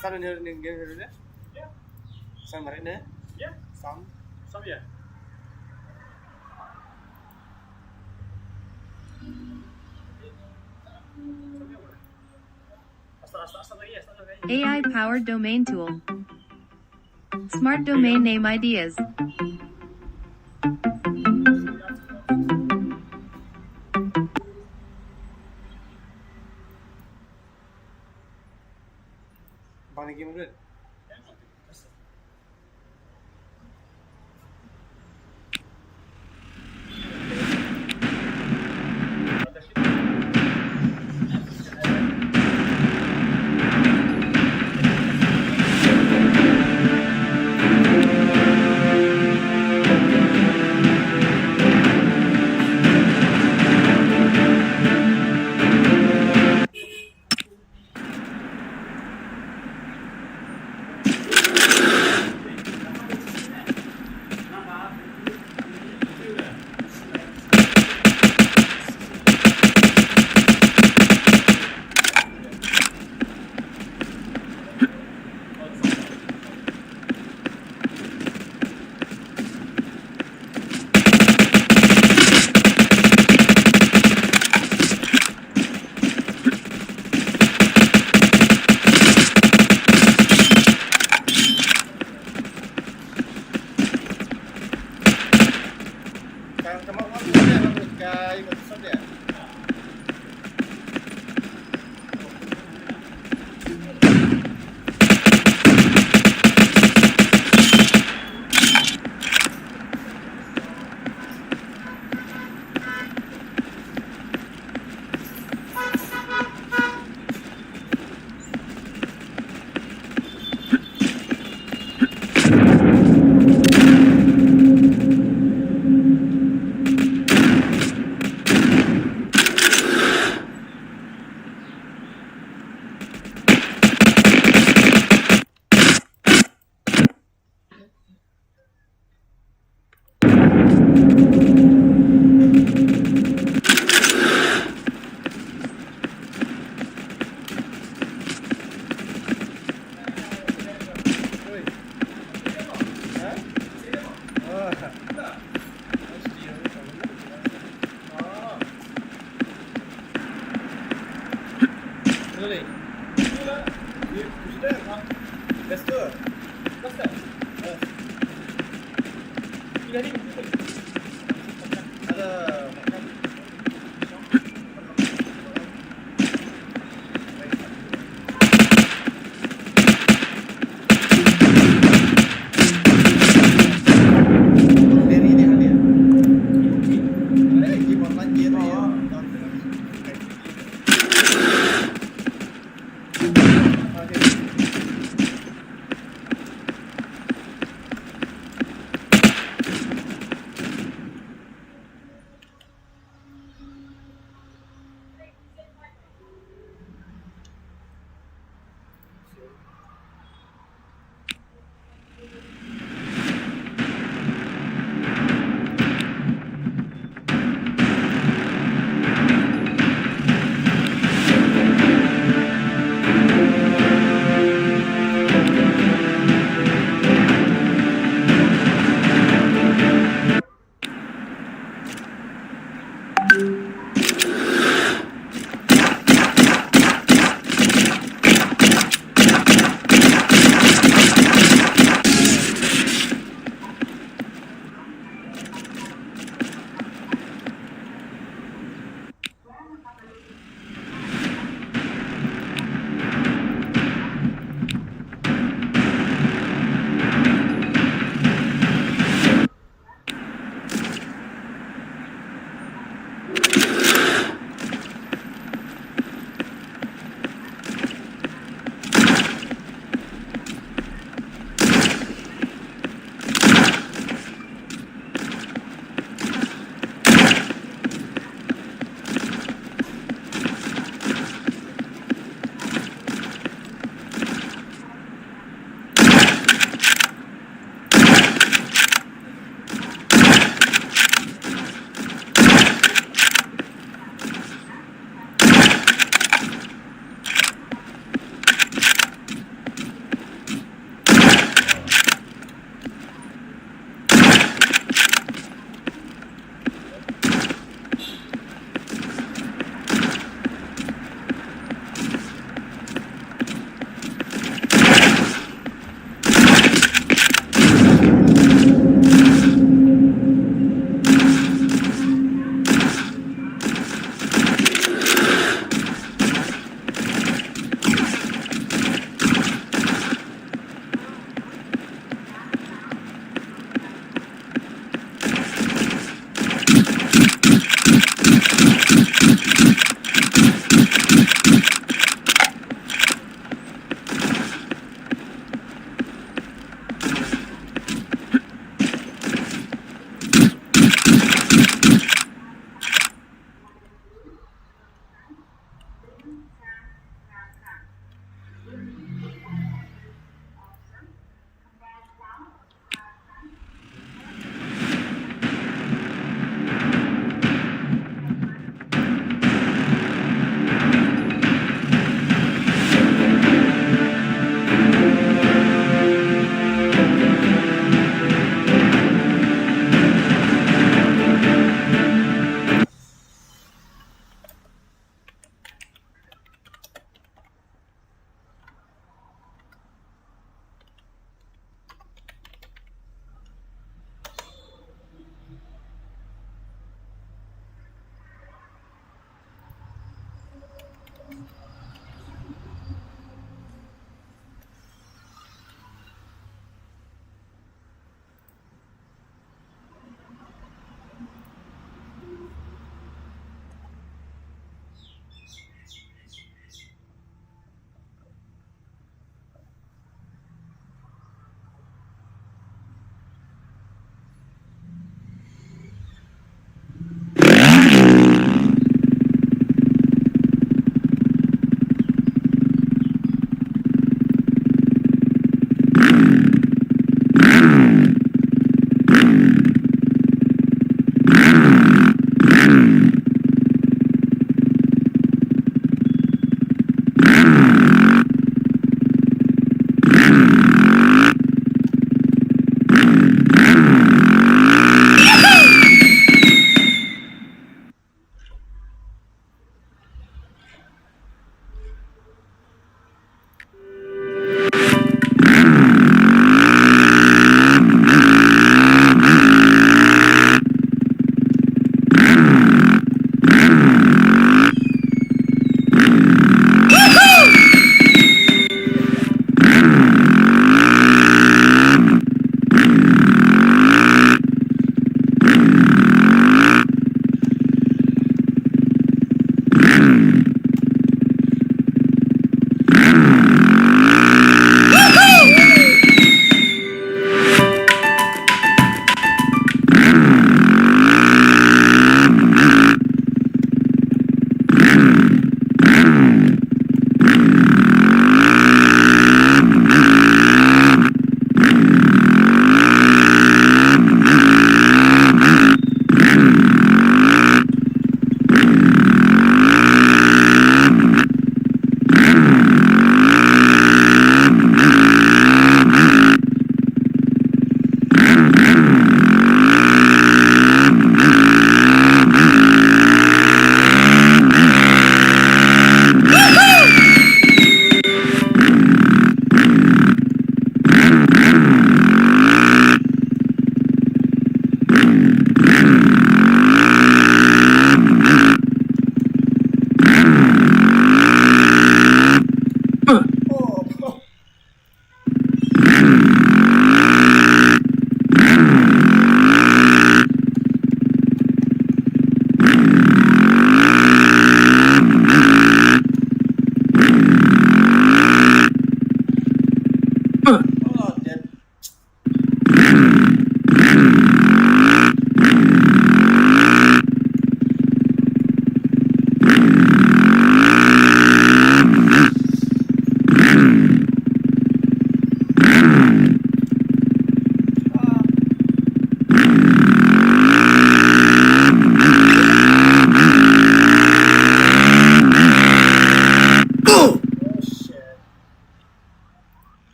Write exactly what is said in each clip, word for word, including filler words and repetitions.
Sound in here, in here, in here. Sound right there. Yeah. Sound. Sound, yeah. A I powered domain tool. Smart domain name ideas. Bang lagi mungkin.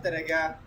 Rega.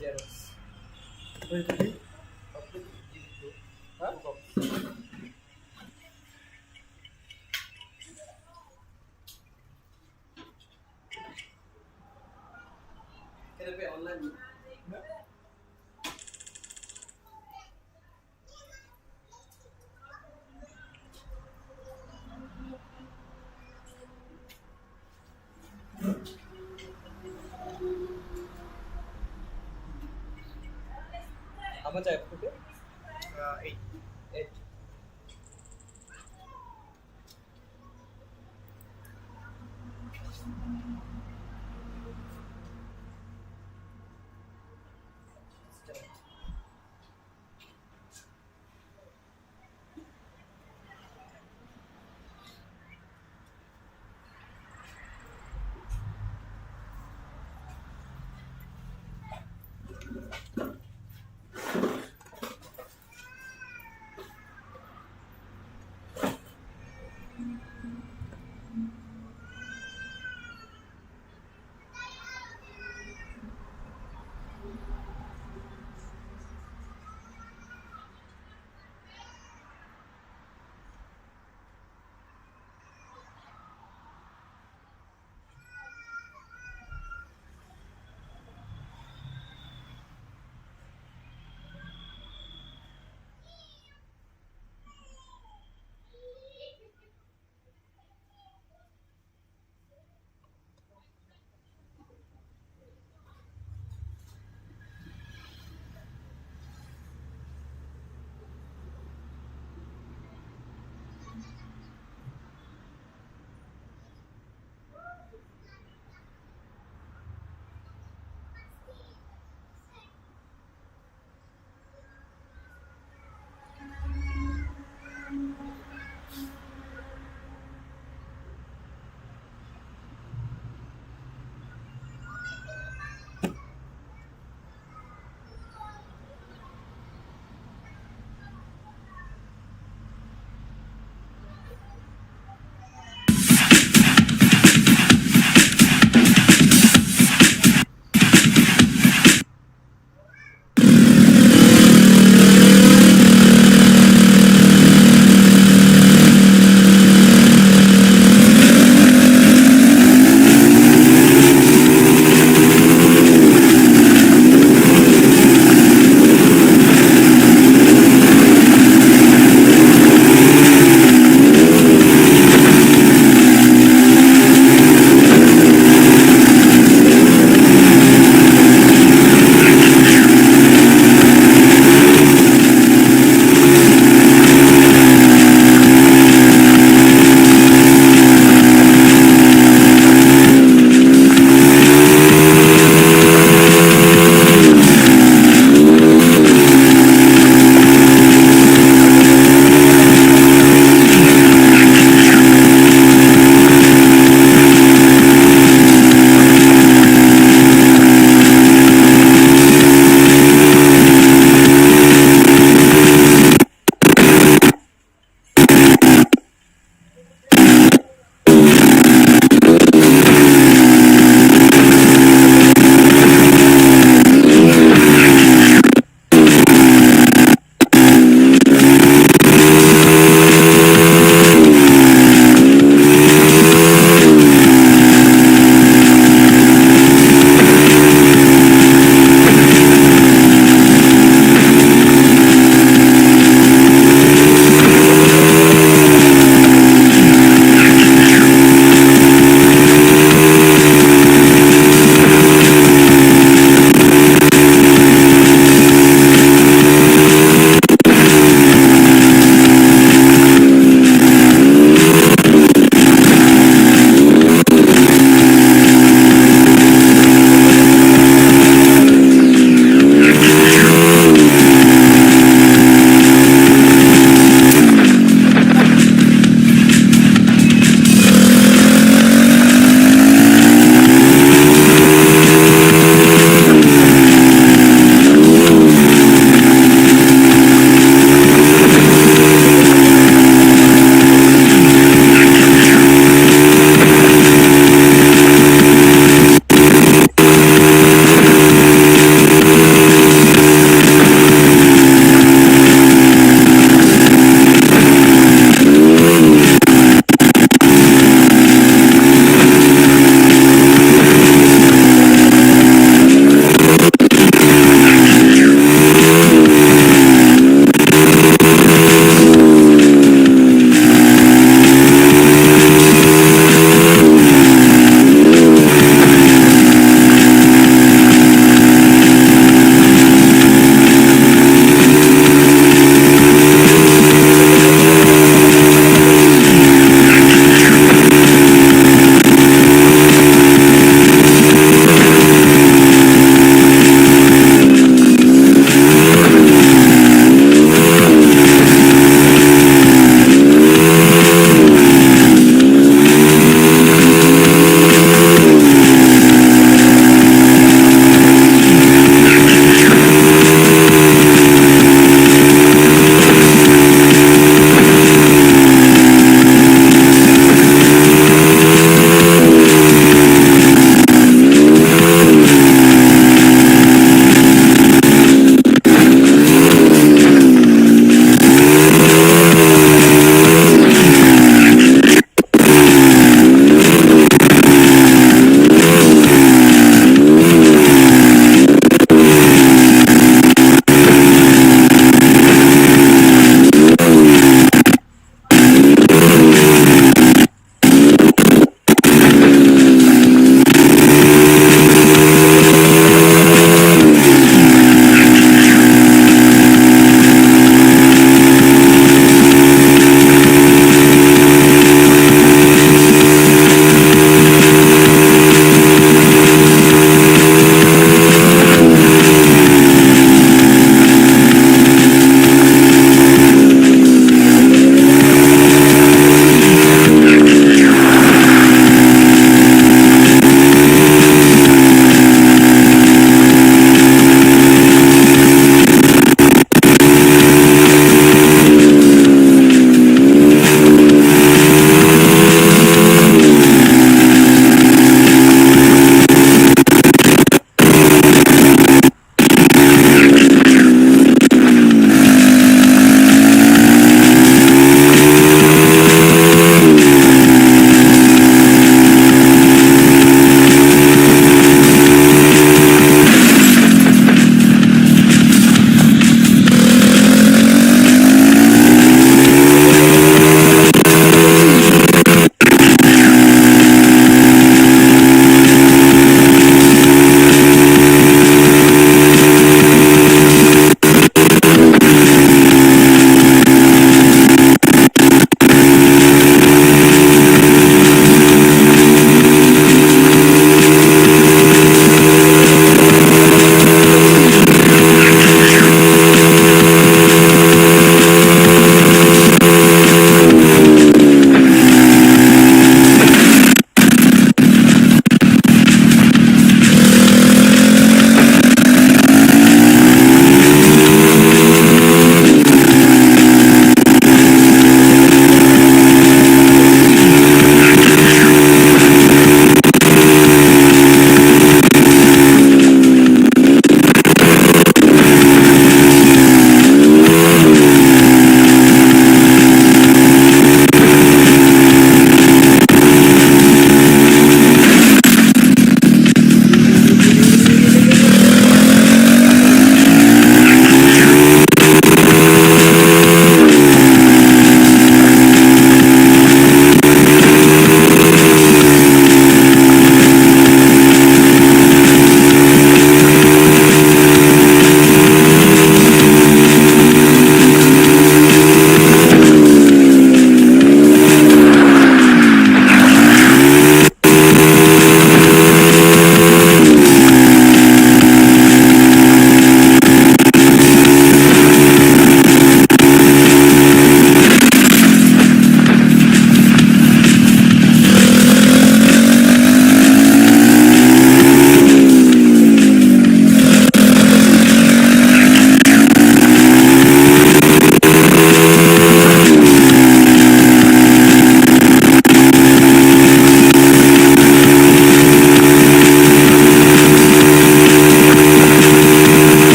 Xerox. Wait, wait. Huh? Can I pay online? How much I have to pay? Uh, eight. Eight.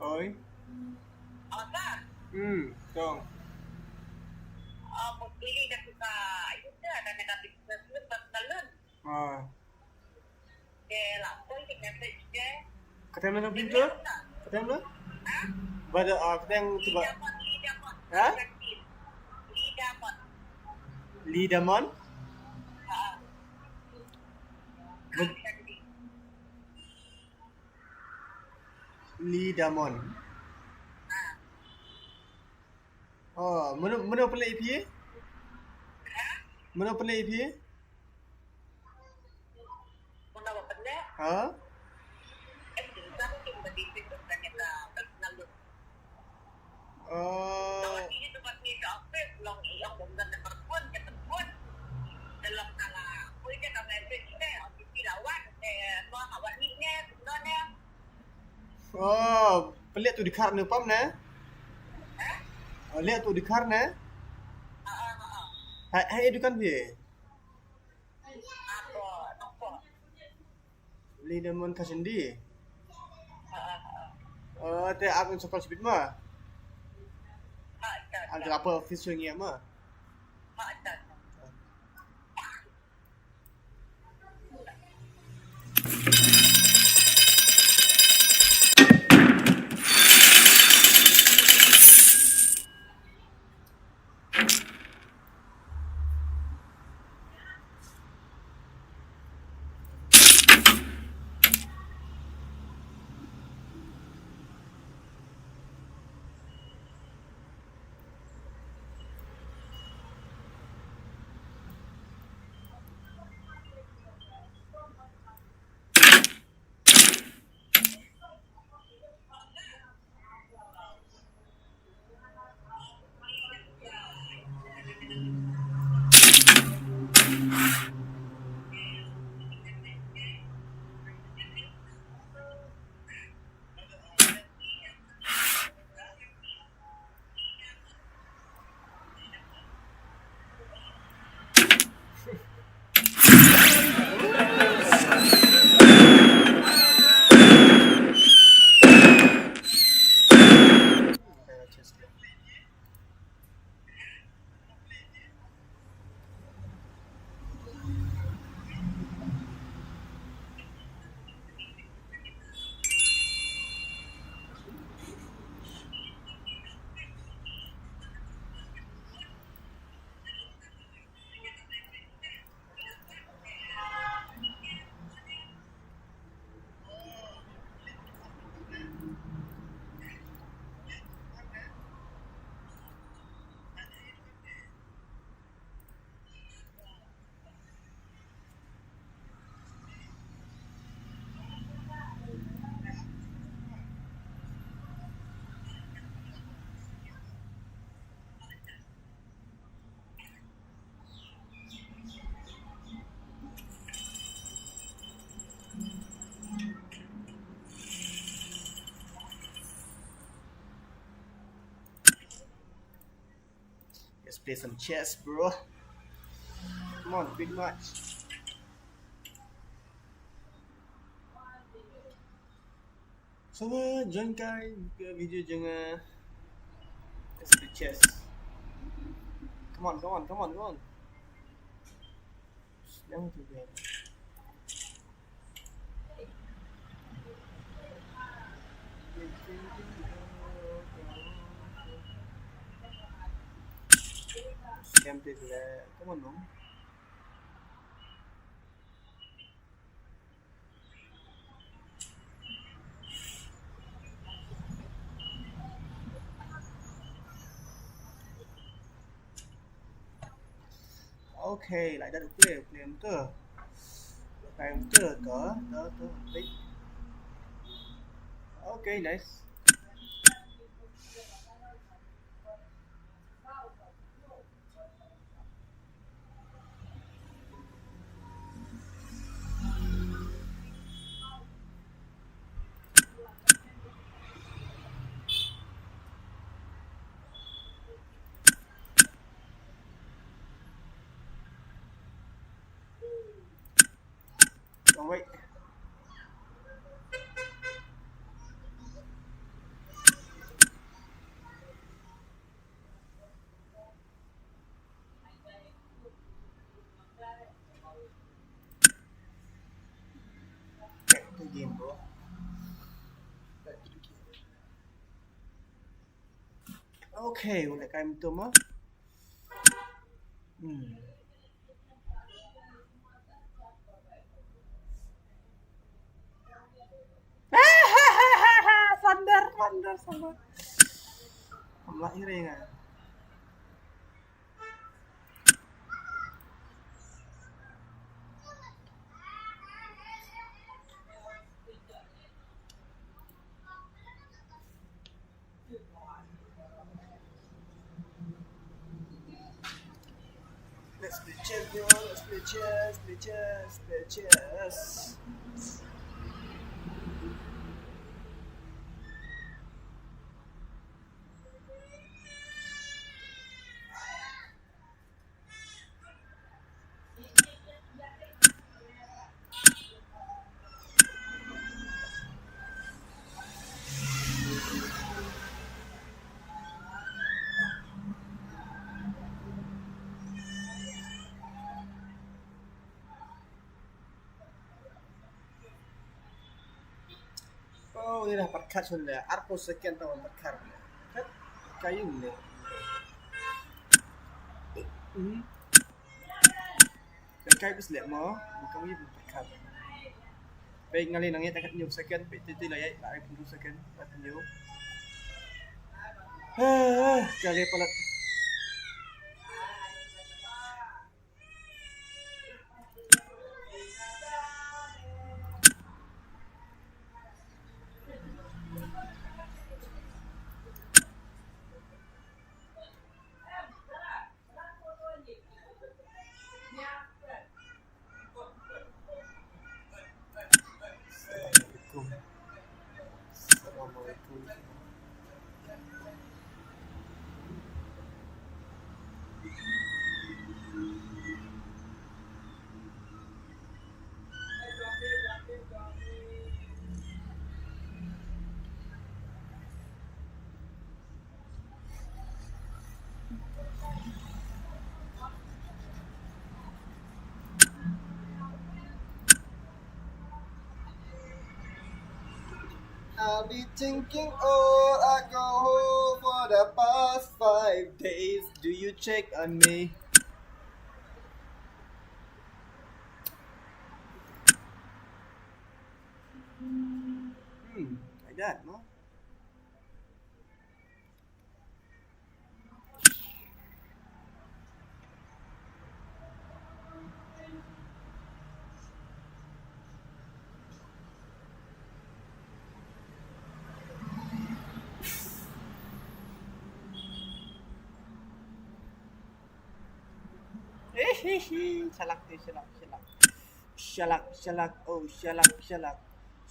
Oi. Apa? Hmm, tong. Oh, putih dah suka. Itu ada negatif. Ah. Kata yang mana pintu? Kata yang mana? Bada, ah, kata yang cuba. Ha? Lee Damon? Lee Damon. Oh, mano, mano pynleh ïa phi? Mano pynleh ïa phi? Ha? Oh. Oh, pynleh tu dkhar ne pam ne? Oh, leh tu dkhar ne? Ha, ha, dukan phi. Lee Damon Kashindi. Oh, te ap in sokol sibit ma. Ap apa office ngi ma. Let's play some chess, bro. Come on, big match. Sngewbha join kai ka video jong nga. Let's play chess. Come on, come on, come on, come on. Slam to game. Slam to game. Come on, no. Okay, like that, okay, okay, enter. Okay, enter, to, to, to, wait. Okay, nice. Wrong way. Game, bro. Okay, u lehkai mynta mo. Hmm. Thunder, thunder, thunder. Kam lah ïa ring ah. Let's play chess, bro. Let's play chess, play chess, play chess. Oh, uni la pyrkhat shun leh, arphew second tang ban pyrkhat. Kat, kaei leh. Hmm. Kat, kaei bys leh mo, mo kam ïa pyrkhat. Peit ngali nang ïa tang kat hynñiew second, peit titi la ïa, la arphew second, kat hynñiew. Ah, ka leh palat. Assalamualaikum. I've been drinking all alcohol for the past five days. Do you check on me? Hmm, like that, no? Hihihi, shalak tu, shalak, shalak. Shalak, shalak, oh, shalak, shalak.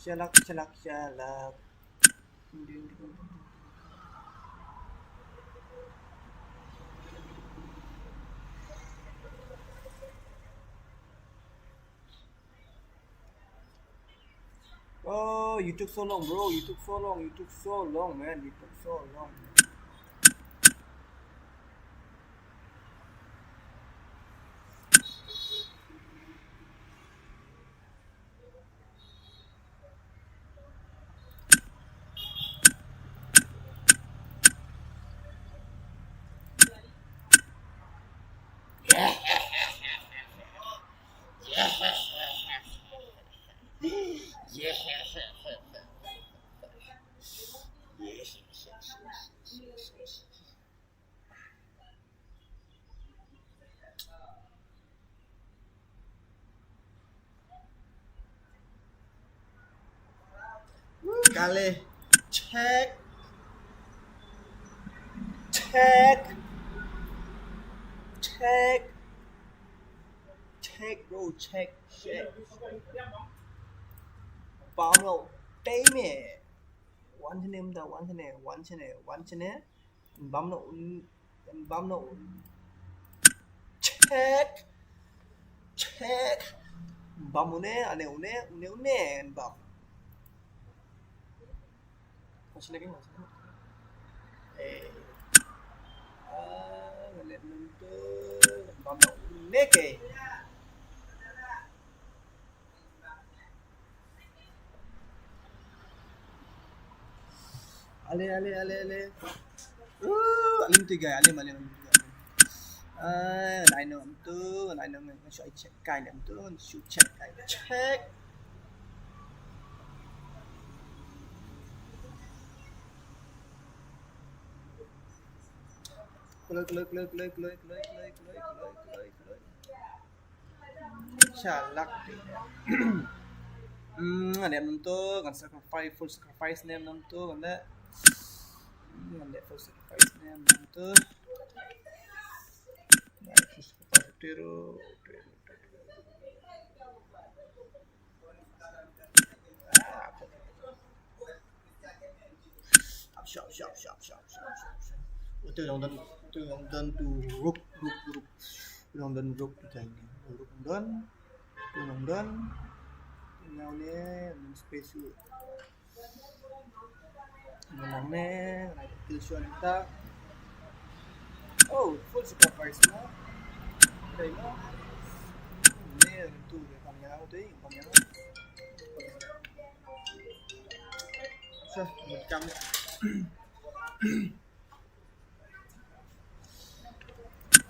Shalak, shalak, shalak. Oh, you took so long, bro. You took so long. You took so long, man. You took so long. Kali. Check. Check. Check. Check, bro, check, check. Bam lo, pay me. Wan shane mynta, wan shane, wan shane, wan shane. Bam no un, bam no un. Check. Check. Bam une, ane une, une, une, bam. Wan shane, wan shane. Eh. Ah, ngeliat nonton. Bam no une ke. Ale, ale, ale, ale. Uh, alim tu guys, alim, alim, alim tu guys. Ah, nai no tu, nai no ngan shu check kai lem tu, shu check kai. Check. Kloi, kloi, kloi. Shalak. Hmm, ngan dep nonto, ngan sacrifice, full sacrifice ne nonto, ngan dep. Hmm, ngan dep full sacrifice ne nonto. Ngan full sacrifice tero, tero, tero. Shop, shop, shop, shop, shop, shop, shop. Utu long don, utu long don tu rook, rook, rook. Utu long don rook tu tang. Rook don, utu long don. Now ne, space tu. Menang ne, naik kill shot kita. Oh, full sacrifice mo. Dai mo. Ne, tu dia pang yang tu, pang yang. Sa, macam.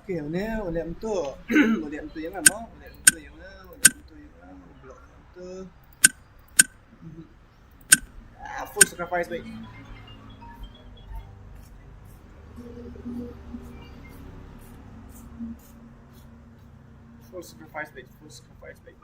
Okay, une, une em tu. Une em tu yang mo. Une em tu yang, une em tu yang, block em tu. Ah, full sacrifice, baik. Full sacrifice, baik. Full sacrifice, baik.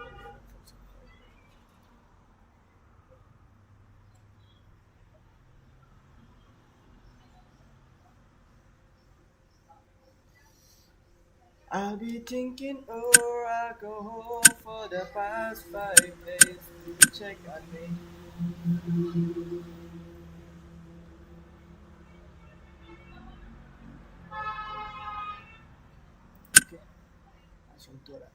I've been drinking more alcohol for the past five days. Check on me. Okay. Langsung tu lah.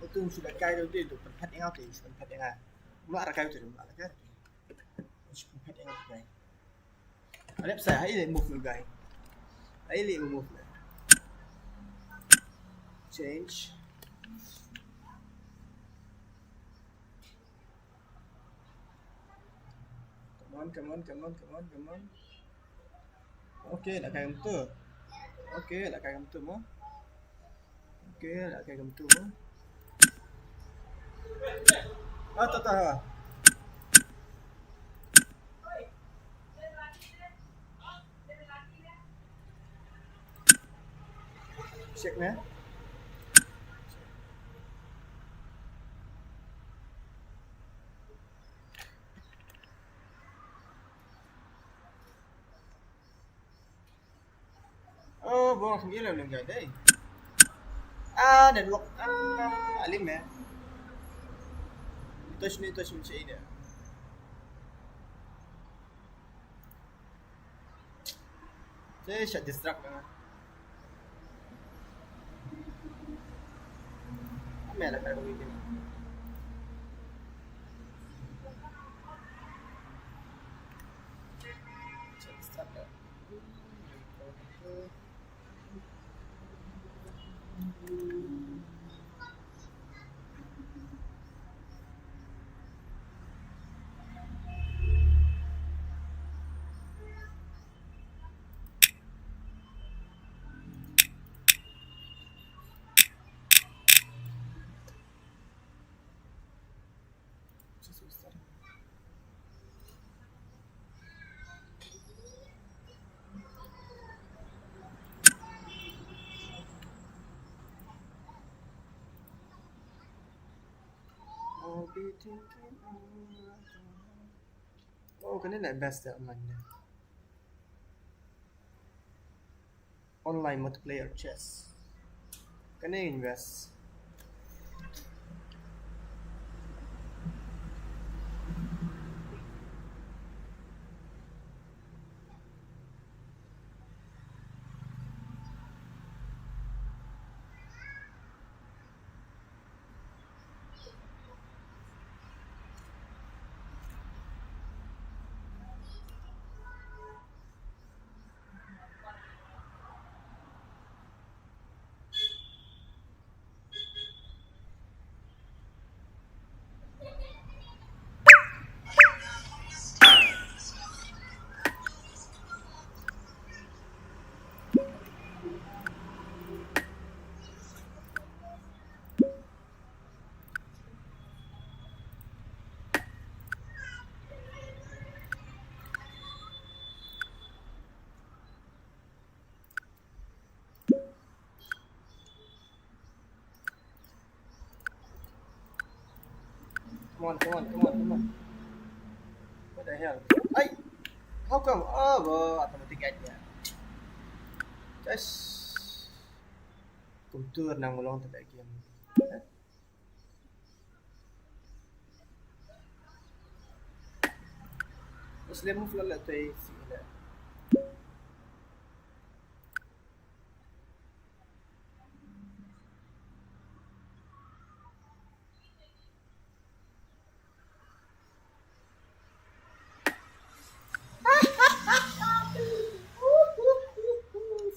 Utu suda kai utu, utu pynphet ïa nga utu, pynphet ïa nga. Mula ra kai utu, mula ra kai utu. Pynphet ïa nga utu kai. Alep sa, hai le move le kai. Hai le move le. Change. Come on, come on, come on, come on, come on. Okay, la kai kumtu. Okay, la kai kumtu mo. Okay, la kai kumtu mo. Ah, ta, ta. Check ne. Oh, bong, kham ïa lem lem jai dei. Ah, network. Ah, alim eh. Touch ni, touch ni, check ida. Te shah distract na. Ame la ka video. Shah distract na. I'll be thinking of you. Oh, kane la best da online ne. Online multiplayer chess. Kane ngin best. Come on, come on, come on, come on. What the hell? Ai! How come? Oh, bro, automatic aja. Just kumtur nang ulong tu game. Muslim move la la tu si la.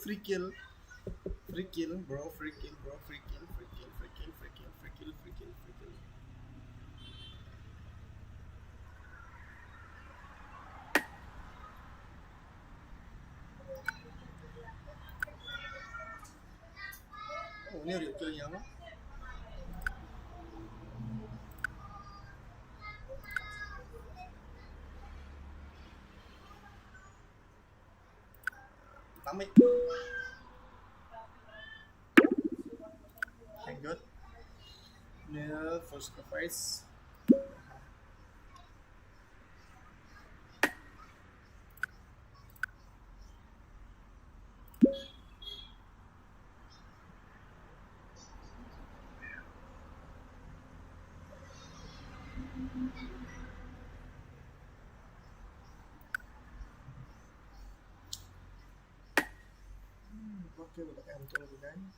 Free kill. Free kill, bro. Free kill, bro. Free kill, free kill, free kill, free kill, free kill, free kill, free kill. Oh, ni ada kill yang apa? Damn it. Thank God. Nil for sacrifice. Hmm, okay, with the M twenty-nine.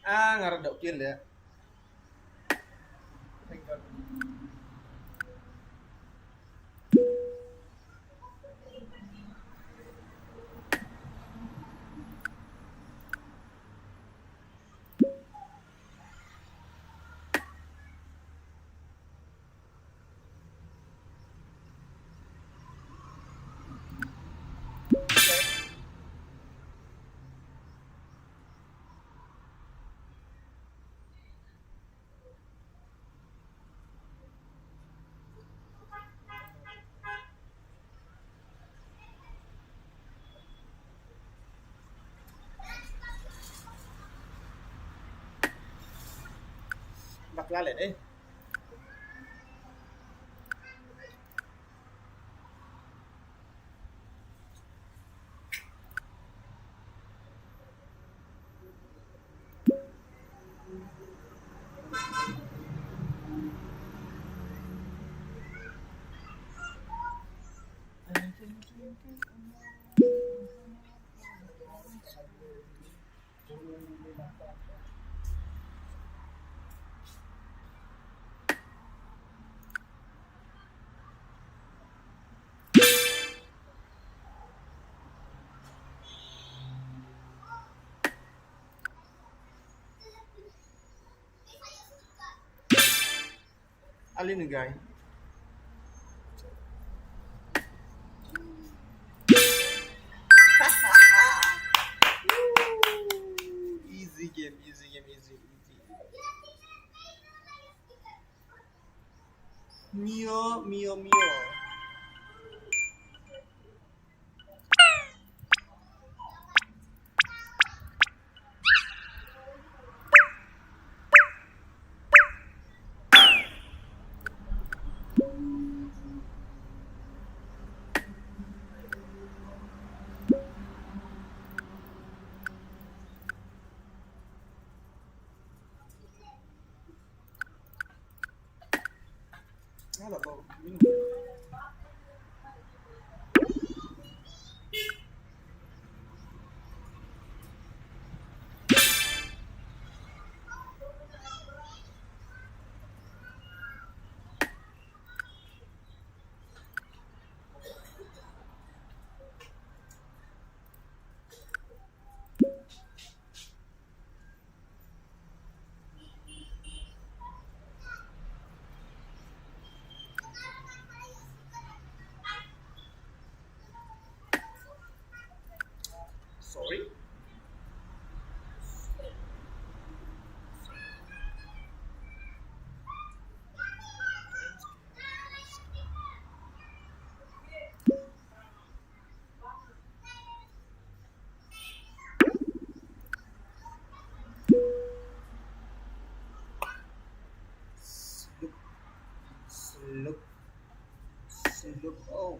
Ah, nga rat dok kill ïa. Thank God. Bakla leh deh. Alin guy. Easy game, easy game, easy, easy. Mio, mio, mio. Hello, Bob. Look. Look. Oh.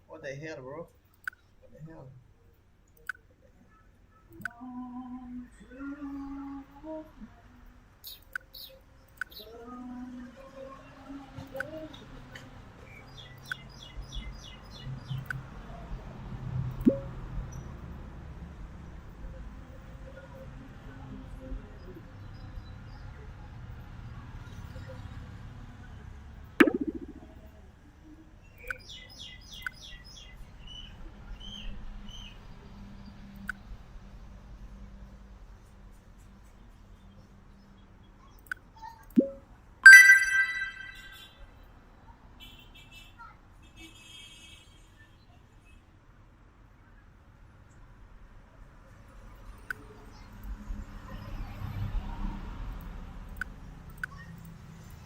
What the hell, bro? What the hell?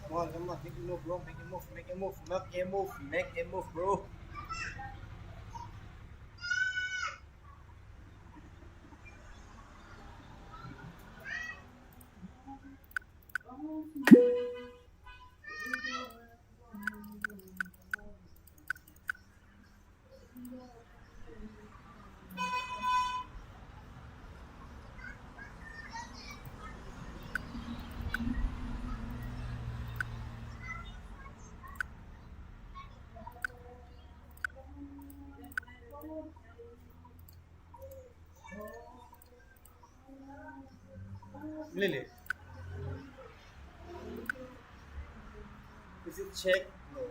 Come on, come on, make a move, bro. Make a move, make a move, make a move, make a move, bro. Lele. Is it check? No.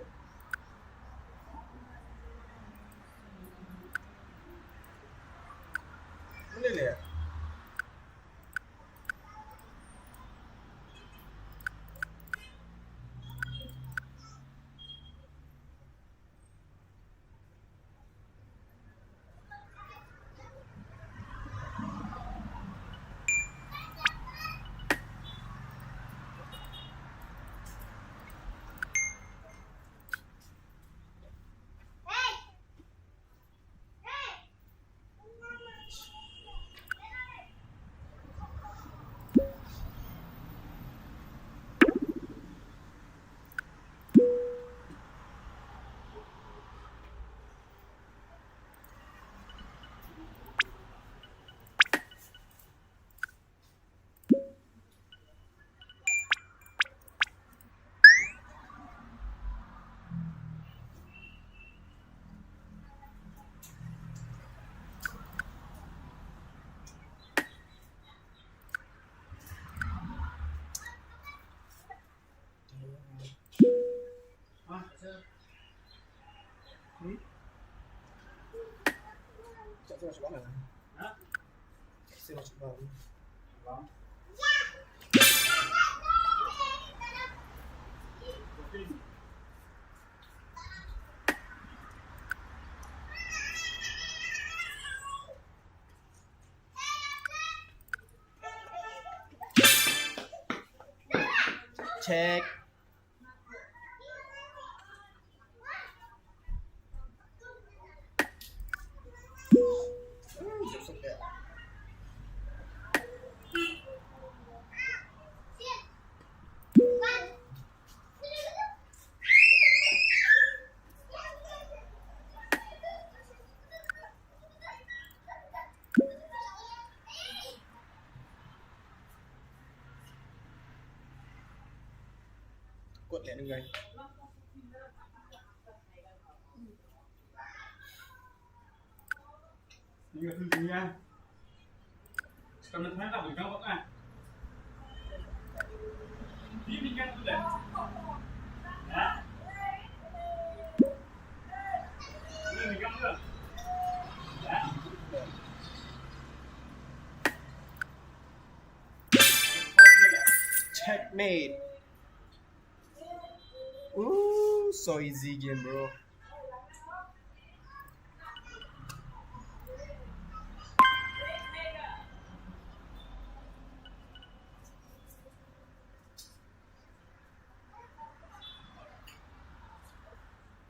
Lele. Take. Kut leh nang guys. Checkmate. Ooh, so easy game, bro.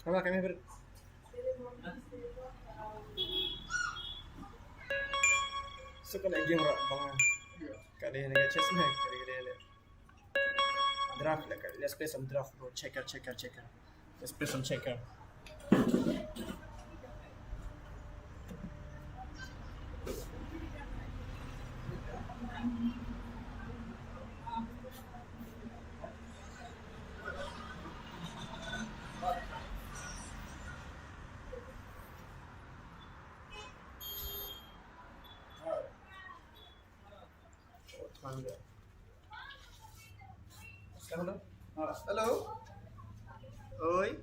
Come on, come here. So, ka la game rap bang. Ka dei na ka chess ne, ka dei, ka dei, ka dei. Draft, like, let's play some draft, bro. Checker, checker, checker. Let's play some checker. Hello. Oi.